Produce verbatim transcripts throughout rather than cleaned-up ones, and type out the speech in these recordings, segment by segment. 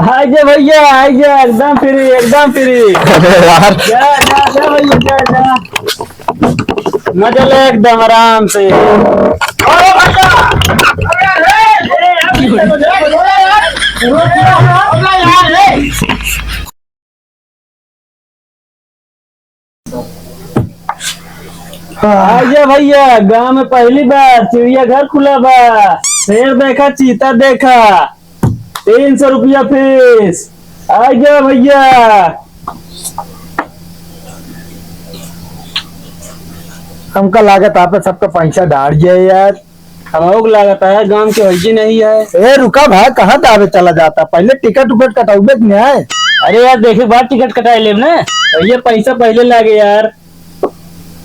आइए भैया, आइए, एकदम free, एकदम free। अरे यार। जा, जा, जा भैया, जा, जा। मजा ले एकदम आराम से। आइए भैया, गांव में पहली बार चिड़ियाघर खुला बा। शेर देखा, चीता देखा, तीन सौ रुपया फीस। आइए भैया। हमका लागत आप सबका पैसा डार जाए यार। हमहू के लागत है, गांव के होइए नहीं है। ए, रुका भाई, कहाँ दावे चला जाता? पहले टिकट उकट कटौबे के नहीं है? अरे यार, देखे के बाद टिकट कटाई लेब ना। भैया, पैसा पहले लागे यार।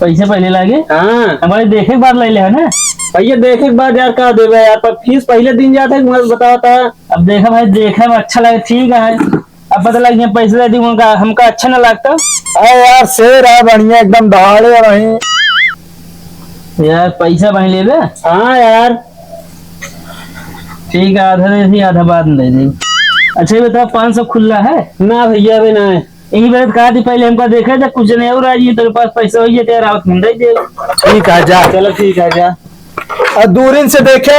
पैसा पहले लागे? हाँ। हमारे देखे के बाद ले ले है ना? भैया, देखे के बाद यार, का देबे यार, पर फीस पहले दिन जाता है, मैं बताओ ता। अब देखा भाई, देखा में अच्छा लगे, ठीक है। अब पता लग गया, पैसा दे दी उनका, हमका अच्छा ना लगता। अरे यार, शेर है बढ़िया, एकदम दहाड़े रही। यार, पैसा भाई लेबे? हाँ यार। ठीक है, आधा दे दी, आधा बाद में दे दी। अच्छा, ये बताओ, पाँच सौ खुला है? ना भैया, अभी ना है। यही बात कहा थी पहले, हमका देखा था, कुछ नहीं हो रहा है, तेरे पास पैसा हो, ये तेरा आवत हम दे दे। ठीक है, जा। चलो, ठीक है, जा। और दूरिन से देखे।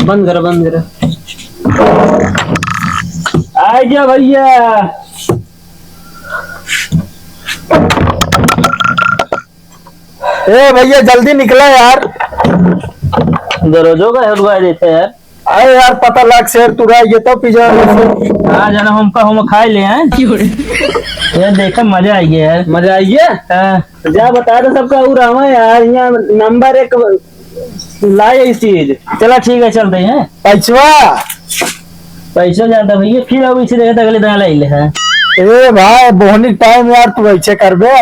बंद कर, बंद कर। आ गया भैया। ए भैया, जल्दी निकला यार। दरवाजों का हटवा देते हैं यार। अरे यार, पता लग शेर तू रह ये तो पीछे। हाँ, जाना हमका हम खाए ले हैं। ये देखा, मजा आ गया यार। मजा आ गया? हाँ। जा बता दे सबका, और आवा यार, यहाँ नंबर एक लाए इस चीज। चला ठीक है, चलते हैं। पैसवा? पैसा ज्यादा भैया, फिर अब इसे देखे तो अगले दिन लाई ले हैं। ए भाई, बोहनी टाइम यार, तू ऐसे करबे?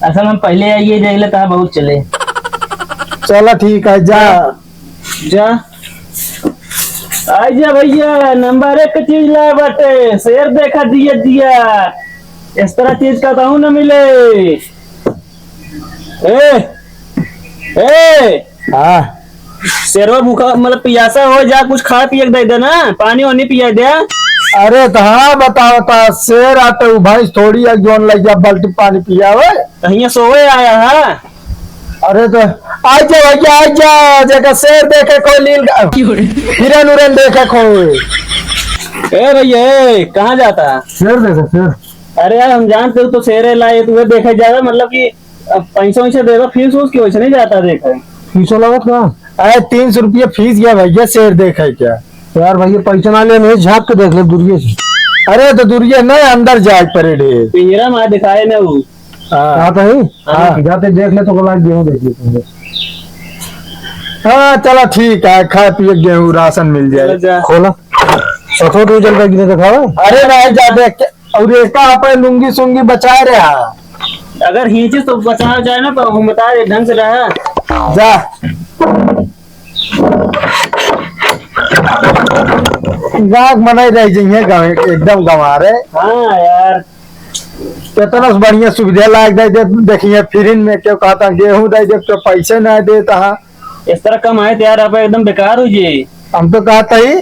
असल हम पहले आइए देख लेता है, बहुत चले। चला ठीक है, जा। जा। आइजा भैया, नंबर एक चीज लाए बाटे, शेर देखा दिया दिया। इस तरह चीज कहूँ न मिले। ए, ए। हाँ। शेरवा भूखा, मतलब पियासा हो, जा कुछ खाए पिए के दे देना, पानी वानी पिया दे। अरे तो हाँ, बताओ ता, शेर आटे उ भैंस थोड़ी है, जोन लग जा बाल्टी पानी पियावे। तो हियाँ सोवे आया है। अरे तो आइजा भैया, आइजा, जेका शेर देखे कोई लील गा-, हिरन उरन देखे कोई। ए भैया, ए, कहाँ जाता है? शेर देखे, शेर। अरे यार, हम जानते हो तो शेर है लाए, तुम्हें देखा जावे, मतलब कि अब पैसा वैसा देवे, फीस उस की वैसे नहीं जाता देखे। फीसो लगत का? अरे, तीन सौ रुपया फीस गया भैया, शेर देखे क्या? यार भैया, पैसा ना ले, नहीं झाँक के देख ले दूरिये से। अरे, तो दूरिये ना, अंदर जाए पड़े ढेर। पिंजरा में दिखाए ना वो। हाँ। हाँ, तो ही? हाँ। हाँ, जाते देख ले तो बोला, गेहूँ देख ले तुमने। हाँ, चला ठीक है, खाए पिए गेहूँ राशन मिल जाए। चला जा। खोला। सतोट उजल का गिरे दिखावा। अरे भाई, जा देख के, और इसका अपन लुंगी सुंगी बचाए रहा। अगर हिंचिस तो बचाया जाए ना, तो हम बता दे, ढंग से रहा। जा। गाँव के मनई रह जइहे, गाँव एकदम गंवार है। हाँ यार। केतना से बढ़िया सुविधा लाग दे, दे, देखिए, फिरिन में क्यों कहता, गेहूं दे दे, तो पैसे ना देता है। इस तरह कमाए तो यार, आप एकदम बेकार हो जाए। हम तो कहता ही,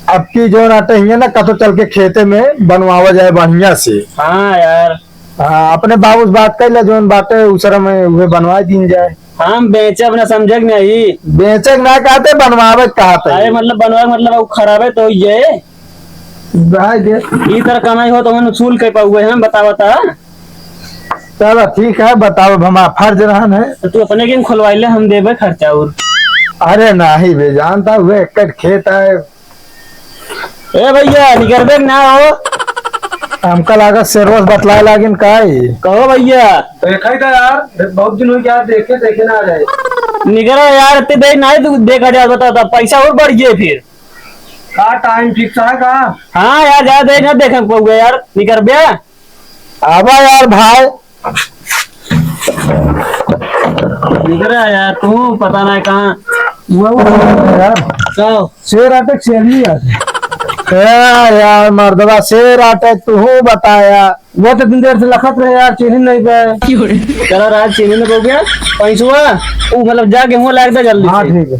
अब की जो नाटे हियाँ ना, कतो चल के खेते में बनवावा जाए बढ़िया से। हाँ यार। हाँ, अपने बाबू से बात कर ले, जोन बाटे, उ सर में उहे बनवा दीन जाए। हम बेचे अपना समझे के नहीं। बेचे के ना कहते, बनवावे के कहते। अरे मतलब बनवावे के मतलब, अब खराबे तो ये। भाई दे। ई तरह कमाई हो तो हम वसूल कर पाऊंगे, हम बता, बता। चलो ठीक है, बताओ, अब हमारा फर्ज रहन है। तो तू अपने के खोलवाई ले, हम देबे खर्चा और। अरे नाही बे, जानता हुए एक खेत है। ए भैया, निकरबे ना हो। हमका लागत शेरवा से बतलाए लागिन का ई? कहो भैया। देखा ही था यार, बहुत दिन हो गया, देखे, देखे ना रहे। निकरा यार, इतने देर नहीं तू देखा जाए, बता, बता, पैसा और बढ़ गए फिर। का टाइम फिक्स है का? हाँ यार, ज्यादा देर ना देखे पाऊंगा यार, निकरबे। आवा यार भाई। निकरा यार, तू पता नहीं कहाँ। वो यार। का? शेर आटे, शेर नहीं आटे। ए यार, मर्दवा शेर आटे, तू बताया। वो तो दिन देर से लखत रहे यार, चीनी नहीं पे। चलो राज, चीनी नहीं हो गया। पैसवा, तू मतलब जा गेहूं लाग दे जल्दी हाँ, से। ठीक है।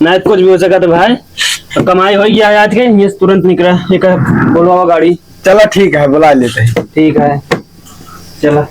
नहीं तो कुछ भी हो सकत है भाई। तो कमाई होइ गया है आज के, ये तुरंत निकला, ये कह, बोलवावा गाड़ी। चला ठीक है, बुला लेते हैं। ठीक है, चला।